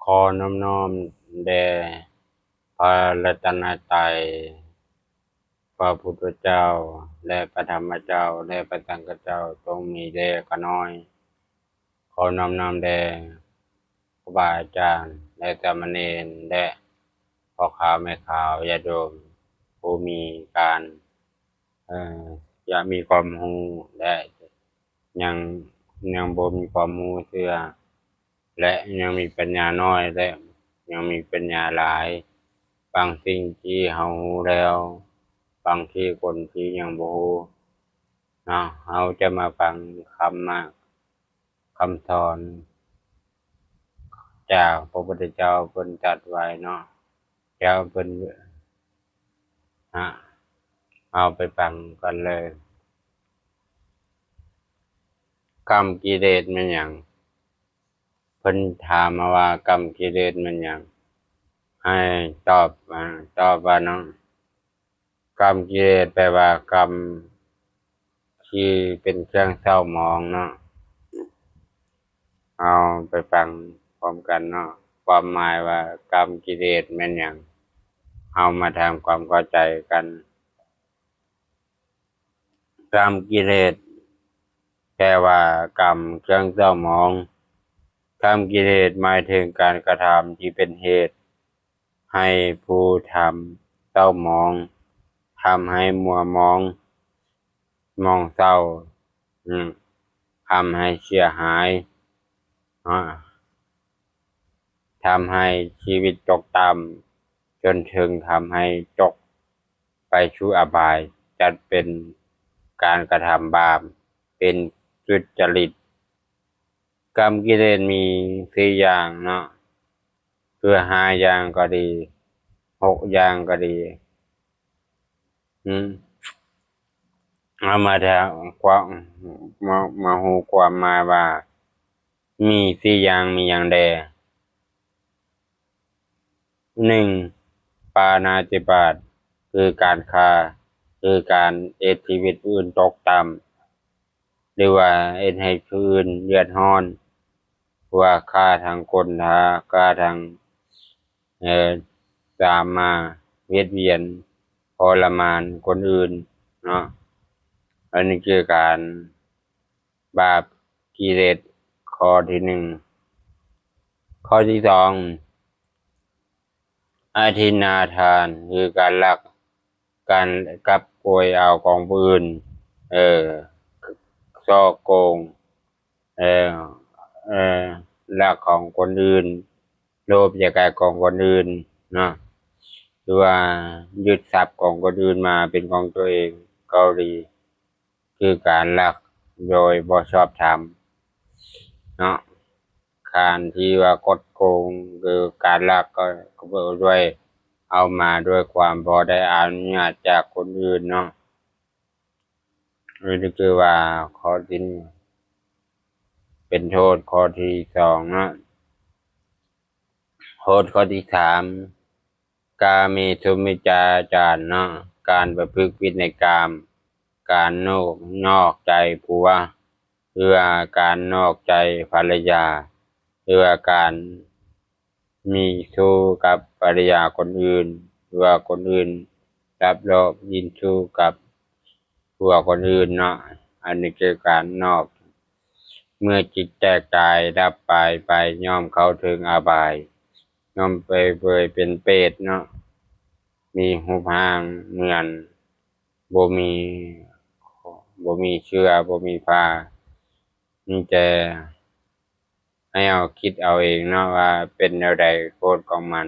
ຂໍນ້ອມນ້ອມແດ່ພະລັດຕະນະໄຕ, ພະພຸດທະເຈົ້າ ແລະ ພະທຳມະເຈົ້າ ແລະ ພະສັງຄະເຈົ້າ ຈົ່ງມີແດ່ຂ້ານ້ອຍ. ຂໍນ້ອມນ້ອມແດ່ຄູບາອາຈານ ແລະ ສາມະເນນ ແລະ ພໍ່ຂາວແມ່ຂາວ ຍາດໂຍມ ຜູ້ມີການ ເອີ ຢາກມີຄວາມຮູ້ ແລະ ຍັງ ຍັງບໍ່ມີຄວາມຮູ້ເທື່ອ ແລະ ຍັງມີປັນຍານ້ອຍ ແລະ ຍັງມີປັນຍາຫຼາຍ. ບາງສິ່ງທີ່ເຮົາຮູ້ແລ້ວ, ບາງທີ່ຄົນທີ່ຍັງບໍ່ຮູ້ເນາະ, ເຮົາຈະມາຟັງຄຳມາ ຄຳສອນຈາກພະພຸດທະເຈົ້າເພິ່ນຕັດໄວ້ເນາະ. ດຽວເພິ່ນ ຮະ ເຮົາໄປຟັງກັນເລີຍ. ກຳກິເລດແມ່ນຫຍັງ? ເພິ່ນຖາມມາວ່າ ກຳກິເລດແມ່ນຫຍັງ? ໃຫ້ຕອບ ອາ ຕອບວ່າເນາະ. ກຳກິເລດແປວ່າກຳທີ່ເປັນເຄື່ອງເສົ້າໝອງເນາະ. ເຮົາໄປຟັງພ້ອມກັນເນາະ, ຄວາມໝາຍວ່າກຳກິເລດແມ່ນຫຍັງ? ເຮົາມາທຳຄວາມເຂົ້າໃຈກັນ. ກຳກິເລດແປວ່າກຳເຄື່ອງເສົ້າໝອງ. ກຳກິເລດໝາຍເຖິງການກະທຳທີ່ເປັນເຫດ ໃຫ້ຜູ້ທຳເສົ້າໝອງ, ທຳໃຫ້ມົວມອງ, ໝອງເສົ້າ, ທຳໃຫ້ເສຍຫາຍ, ທຳໃຫ້ຊີວິດຕົກຕ່ຳ, ຈົນເຖິງທຳໃຫ້ຕົກໄປສູ່ອະບາຍ, ຈັດເປັນການກະທຳບາບ, ເປັນສຸດຈະລິດ. ກຳກິເລດມີສີ່ຢ່າງເນາະ, ຄືຫ້າຢ່າງກໍດີ, ຫົກຢ່າງກໍດີ. ເຮົາມາຖາມຄວາມ ມາ ມາຮູ້ຄວາມໝາຍວ່າມີສີ່ຢ່າງມີຫຍັງແດ່? ໜຶ່ງ ປານາຕິບາດ ຄືການຂ້າ, ຄືການເຮັດຊີວິດຜູ້ອື່ນຕົກຕ່ຳ ຫຼືວ່າເຮັດໃຫ້ຜູ້ອື່ນເດືອດຮ້ອນ, ວ່າຂ້າທັງຄົນ, ຂ້າທັງ ເອີ ສາມາດວຽດວຽນທໍລະມານຄົນອື່ນເນາະ. ອັນນີ້ຄືການບາບກິເລດຂໍ້ທີໜຶ່ງ. ຂໍ້ທີສອງ ອະທິນນາທານ ຄືການລັກ ການກັບໂກຍເອົາຂອງຜູ້ອື່ນ, ເອີ ສໍ້ໂກງ, ເອີ ເອີ ລັກຂອງຄົນອື່ນ, ໂລບຢາກໄດ້ຂອງຄົນອື່ນເນາະ, ຫຼືວ່າຍຶດຊັບຂອງຄົນອື່ນມາເປັນຂອງຕົວເອງກໍດີ, ຄືການລັກໂດຍບໍ່ຊອບທຳເນາະ. ການທີ່ວ່າກົດໂກງ ຫຼື ການລັກ ກໍ ກໍດ້ວຍເອົາມາດ້ວຍຄວາມບໍ່ໄດ້ອະນຸຍາດຈາກຄົນອື່ນເນາະ. ອັນນີ້ຄືວ່າຂໍ້ທີໜຶ່ງ ເປັນໂທດ. ຂໍ້ທີສອງເນາະ, ໂທດຂໍ້ທີສາມ ກາເມສຸມິດສາຈານເນາະ, ການປະພຶດຜິດໃນກາມ, ການນອກ ນອກໃຈຜົວ ຫຼືວ່າການນອກໃຈພັນລະຍາ, ຫຼືວ່າການມີຊູ້ກັບພັນລະຍາຄົນອື່ນ, ຫຼືວ່າຄົນອື່ນລັບລອບຫຼິ້ນຊູ້ກັບຜົວຄົນອື່ນເນາະ. ອັນນີ້ຄືການນອກ. ເມື່ອຈິດແຕກຕາຍດັບຕາຍໄປ ຍ່ອມເຂົ້າເຖິງອະບາຍ, ຍ່ອມໄປເປີດເປັນເປດເນາະ, ມີຮູບຮ່າງເໝືອນ ບໍ່ມີ ບໍ່ມີເສື້ອ ບໍ່ມີຜ້າ, ມີແຕ່ໃຫ້ເຮົາຄິດເອົາເອງເນາະວ່າເປັນແນວໃດໂທດຂອງມັນ.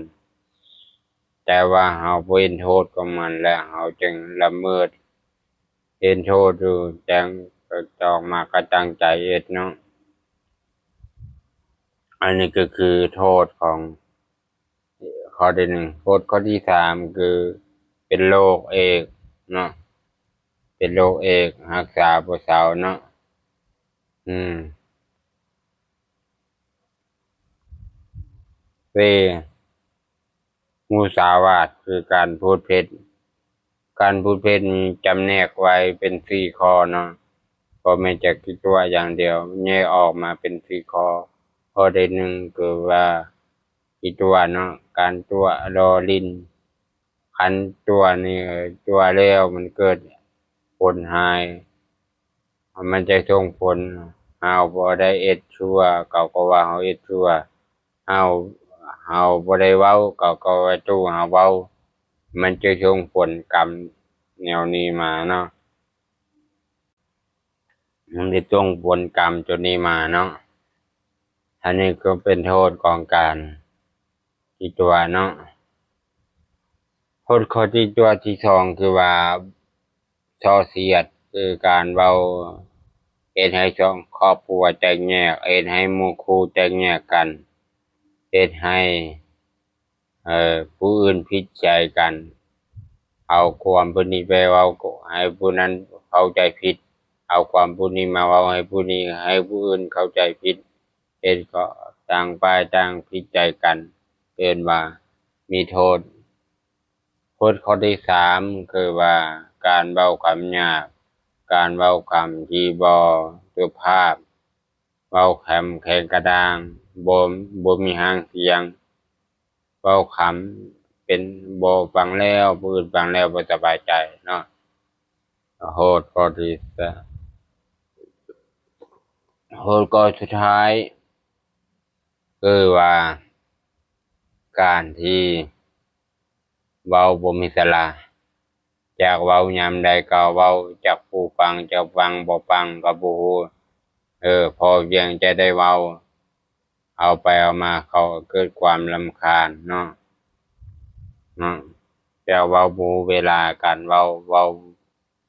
ແຕ່ວ່າເຮົາບໍ່ເຫັນໂທດຂອງມັນ ແລະ ເຮົາຈຶ່ງລະເມີດ, ເຫັນໂທດຢູ່ຈັ່ງ ຕ້ອງມາກະຕັ້ງໃຈເຮັດເນາະ. ອັນນີ້ກໍຄືໂທດຂອງ ຂໍ້ທີໜຶ່ງ. ໂທດຂໍ້ທີສາມ ຄືເປັນໂລກເອດເນາະ, ເປັນໂລກເອດ ຮັກສາບໍ່ເຊົາເນາະ. ອືມ ສີ່ ມຸສາວາດ ຄືການພູດເພັດ. ການພູດເພັດນີ້ຈຳແນກໄວ້ເປັນສີ່ຂໍ້ເນາະ, ບໍ່ແມ່ນຈະກິດຕົວະຢ່າງດຽວ, ແຍກອອກມາເປັນສີ່ຂໍ້. ຂໍ້ທີໜຶ່ງ ຄືວ່າ ທີ່ຕົວະເນາະ ການຕົວະລໍ້ຫຼິ້ນ ຄັນຕົວະນີ້ ຕົວະແລ້ວມັນເກີດຜົນຮ້າຍ ມັນຈະສົ່ງຜົນ ເຮົາບໍ່ໄດ້ເຮັດຊົ່ວ ເຂົາກໍວ່າເຮົາເຮັດຊົ່ວ ເຮົາ ເຮົາບໍ່ໄດ້ເວົ້າ ເຂົາກໍວ່າຕູ້ເຮົາເວົ້າ ມັນຈະສົ່ງຜົນກຳແນວນີ້ມາເນາະ ມັນຈະສົ່ງຜົນກຳໂຕນີ້ມາເນາະ ອັນນີ້ກໍເປັນໂທດຂອງການທີ່ຕົວະເນາະ ໂທດຂໍ້ທີ່ຕົວະທີສອງ ຄືວ່າ ສໍ້ສຽດ ຄືການເວົ້າເຮັດໃຫ້ຄອບຄົວແຕກແຍກ ເຮັດໃຫ້ໝູ່ຄູ່ແຕກແຍກກັນ ເຮັດໃຫ້ ເອີ ຜູ້ອື່ນຜິດໃຈກັນ ເອົາຄວາມຜູ້ນີ້ໄປເວົ້າໃຫ້ຜູ້ນັ້ນເຂົ້າໃຈຜິດ ເອົາຄວາມຜູ້ນີ້ມາເວົ້າໃຫ້ຜູ້ນີ້ ໃຫ້ຜູ້ອື່ນເຂົ້າໃຈຜິດ ເຮັດໃຫ້ຕ່າງຝ່າຍຕ່າງຜິດໃຈກັນ ເອີ້ນວ່າມີໂທດ. ໂທດຂໍ້ທີສາມ ຄືວ່າການເວົ້າຄຳຫຍາບ ການເວົ້າຄຳທີ່ບໍ່ສຸພາບ ເວົ້າຄຳແຂງກະດ້າງ ບໍ່ ບໍ່ມີຫາງສຽງ ເວົ້າຄຳເປັນ ບໍ່ ຟັງແລ້ວ ຜູ້ອື່ນຟັງແລ້ວບໍ່ສະບາຍໃຈເນາະ. ໂທດຂໍ້ທີສາມ ໂທດຂໍ້ສຸດທ້າຍ ຄືວ່າການທີ່ເວົ້າບໍ່ມີສາລະ ຢາກເວົ້າຍາມໃດກໍເວົ້າ ຈັກຜູ້ຟັງ ຈັກຟັງ ບໍ່ຟັງກໍບໍ່ຮູ້ ເອີ ພໍພຽງແຕ່ໄດ້ເວົ້າ ເອົາໄປເອົາມາເຂົາເກີດຄວາມລຳຄານເນາະ ເນາະ ຢາກເວົ້າບໍ່ຮູ້ເວລາ ການເວົ້າ ເວົ້າ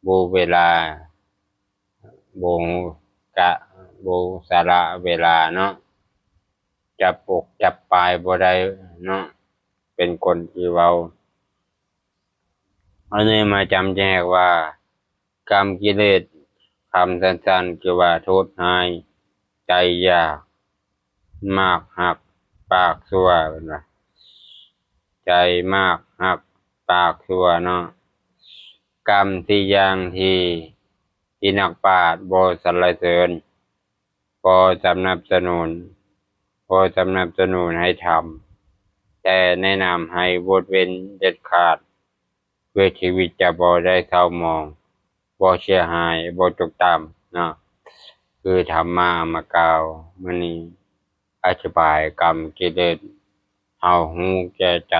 ບໍ່ຮູ້ເວລາ ບໍ່ຮູ້ກະ ບໍ່ສາລະເວລາເນາະ ຈັບປົກຈັບປາຍບໍ່ໄດ້ເນາະ ເປັນຄົນທີ່ເວົ້າ ອັນນີ້ມາຈຳແນກວ່າ ກຳກິເລດ ຄຳສັ້ນໆ ຄືວ່າ ໂທດຮ້າຍ ໃຈຢາກ ໝາກຮັກ ປາກຊົ່ວ ເພິ່ນວ່າ ໃຈໝາກຮັກ ປາກຊົ່ວເນາະ ກຳສີ່ຢ່າງທີ່ ທີ່ນັກປາດບໍ່ສັນລະເສີນ ບໍ່ສະໜັບສະໜູນ ບໍ່ສະໜັບສະໜູນໃຫ້ທຳ ແຕ່ແນະນຳໃຫ້ງົດເວັ້ນເດັດຂາດ ເພື່ອຊີວິດຈະບໍ່ໄດ້ເສົ້າໝອງ ບໍ່ເສຍຫາຍ ບໍ່ຕົກຕ່ຳເນາະ ຄືທຳມະມາກ່າວມື້ນີ້ ອະທິບາຍກຳກິເລດ ເຮົາຮູ້ແກ່ໃຈ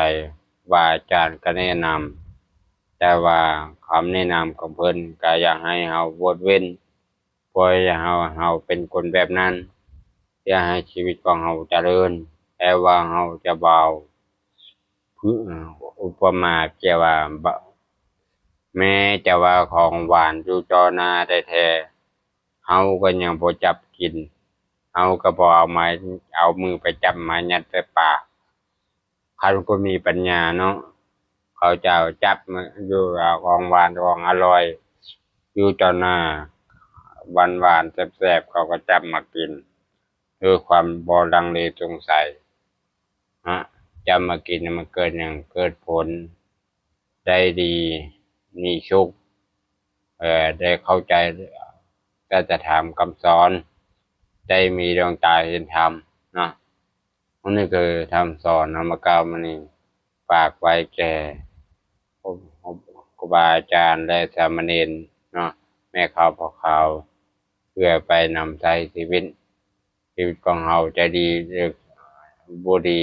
ວ່າອາຈານກໍແນະນຳ ແຕ່ວ່າຄຳແນະນຳຂອງເພິ່ນກໍຢາກໃຫ້ເຮົາງົດເວັ້ນ ບໍ່ຢາກໃຫ້ເຮົາ ເຮົາເປັນຄົນແບບນັ້ນ ຢາກໃຫ້ຊີວິດຂອງເຮົາຈະເລີນ ແຕ່ວ່າເຮົາຈະເວົ້າ ຄື ອຸປະມາແຕ່ວ່າ ແມ້ຈະວ່າຂອງຫວານຢູ່ຕໍ່ໜ້າແທ້ໆ ເຮົາກໍຍັງບໍ່ຈັບກິນ ເຮົາກໍບໍ່ເອົາມາ ເອົາມືໄປຈັບມາຍັດໃສ່ປາກ ຄັນຄົນມີປັນຍາເນາະ ເຂົາຈະຈັບມາຢູ່ ເອົາຂອງຫວານຂອງອະຮ່ອຍຢູ່ຕໍ່ໜ້າ ຫວານໆ ແຊບໆ ເຂົາກໍຈັບມາກິນ ດ້ວຍຄວາມບໍ່ລັງເລສົງໄສເນາະ ຈັບມາກິນ ມັນເກີດຫຍັງ? ເກີດຜົນ ໄດ້ດີ ມີສຸກ ເອີ ໄດ້ເຂົ້າໃຈສັດທະທຳຄຳສອນ ໄດ້ມີດວງຕາເຫັນທຳເນາະ. ອັນນີ້ຄືຄຳສອນເຮົາມາກ່າວມື້ນີ້ ຝາກໄວ້ແກ່ຄູບາອາຈານ ແລະ ສາມະເນນເນາະ ແມ່ຂາວພໍ່ຂາວ ເພື່ອໄປນຳໃຊ້ຊີວິດ ຊີວິດຂອງເຮົາຈະດີ ຫຼື ບໍ່ດີ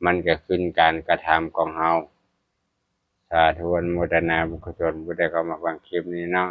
ມັນກໍຂຶ້ນການກະທຳຂອງເຮົາ. ສາທຸ ອະນຸໂມທະນາບຸນກຸສົນ ຜູ້ໃດເຂົ້າມາຟັງຄລິບນີ້ເນາະ.